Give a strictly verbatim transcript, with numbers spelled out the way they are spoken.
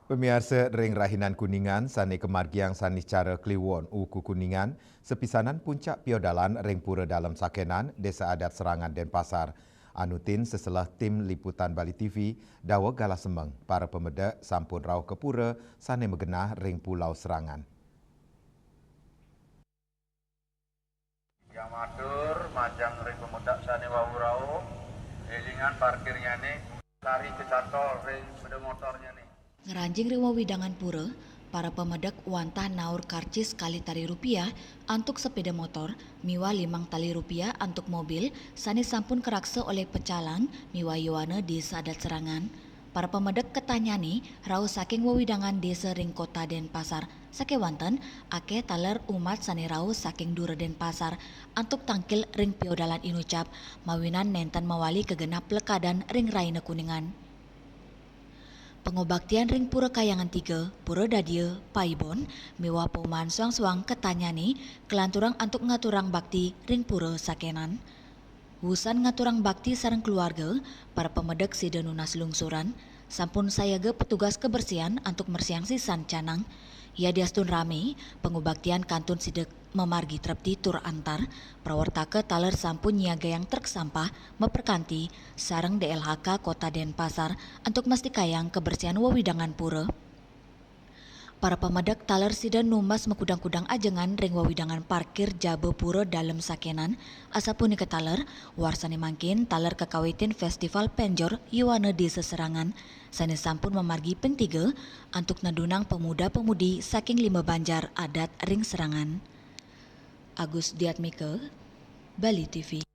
Pamiarsa, ring rahinan Kuningan sane kamargiang sanicara Kliwon Wuku Kuningan, sapisanan puncak piodalan ring Pura Dalem Sakenan, Desa Adat Serangan, Denpasar. Anutin seselah tim liputan Bali T V, dawa galah semeng, para pamedek sampun rauh ka pura sane magenah ring Pulau Serangan. Yang matur majeng ring pamedek sane wau rauh, elingan parkirnyane, lari kecantol ring sepeda motornyane. Ngranjing ring wewidangan pura, para pamedek wantah naur karcis kalih tali rupiah antuk sepeda motor miwah limang tali rupiah antuk mobil sane sampun karaksa olih pecalang miwah yowana Desa Adat Serangan. Para pamedek ketahnyane rauh saking wewidangan desa ring Kota Denpasar. Sakewanten, akeh taler umat sane rauh saking dura Denpasar antuk tangkil ring piodalan inucap, mawinan nenten mawali ka genah plekadan ring Rahina Kuningan. Pangubaktian ring Pura Kahyangan Tiga, Pura Dadia, Paibon, miwah Paumahan Suang-Suang ketahnyane kalanturang antuk ngaturang bakti ring Pura Sakenan. Wusan ngaturang bakti sareng keluarga, para pamedek sida nunas lungsuran, sampun sayaga petugas kebersihan antuk mersihang sisan canang. Yadiastun rame, pangubaktian kantun sida mamargi trepti tur antar, prawartaka taler sampun nyiagayang trek sampah, maperkanti, sareng D L H K Kota Denpasar antuk mastikayang kebersihan wewidangan pura. Para pamedek taler sida numbas makudang-kudang ajengan ring wewidangan parkir jaba Pura Dalem Sakenan, asapunika taler, warsane mangkin taler kakawitin Festival Penjor Yowana Desa Serangan, sane sampun mamargi ping tiga antuk nedunang pemuda-pemudi saking lima banjar adat ring Serangan. Agus Diatmika, Bali T V.